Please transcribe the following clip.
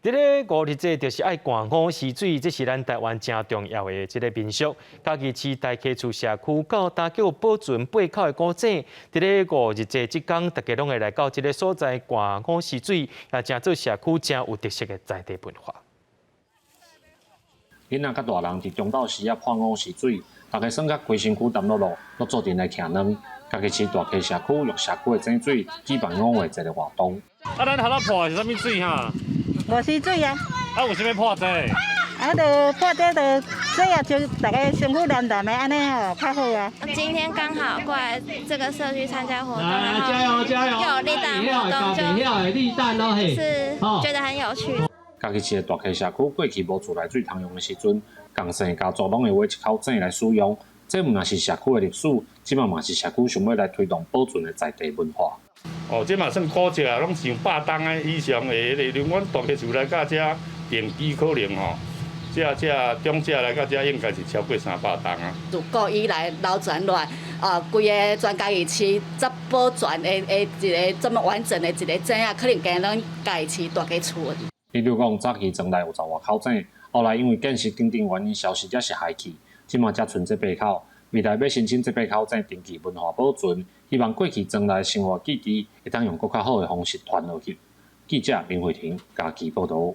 佇咧五日節就是愛灌五時水，這是咱台灣誠重要的這个民俗。嘉義市大溪厝社區到今閣有保存八口的古井，佇咧五日節這工，大家攏會來到這个所在灌五時水，也成做社區誠有特色的在地文化。囡仔佮大人佇中晝時仔潑五時水，大家耍甲規身軀澹漉漉，攏做陣來徛卵。嘉義市大溪社區用社區的井水舉辦五月節的活動。啊，咱頭拄潑的是啥物水哈？五時水啊！啊，為啥物潑這個？啊，就潑這就洗啊，就大家身軀黏黏的，按呢吼較好啊。今天剛好過來這個社區參加活動，然後又有立蛋活動，就是覺得很有趣。嘉義市的大溪社區過去無自來水通用的時陣，仝姓家族攏會挖一口井來使用。這毋但是社區的歷史，這馬嘛是社區想欲來推動保存的在地文化。哦，這嘛算古蹟啊，攏上百冬的以上的彼个，阮大溪厝來到遮定居可能吼，這這長者來到遮應該是超過300冬啊。自古以來流傳落來，啊，規个全嘉義市才保存的的一个這麼完整的一个井啊，可能敢若嘉義市大溪厝。比如講，早期庄內有十外口井，後來因為建設等等原因消失，才是害去。這馬才賰這八口，未來欲申請這八口井登記文化保存，希望過去莊內生活記憶會當用閣較好的方式傳落去。記者林慧婷嘉義報導。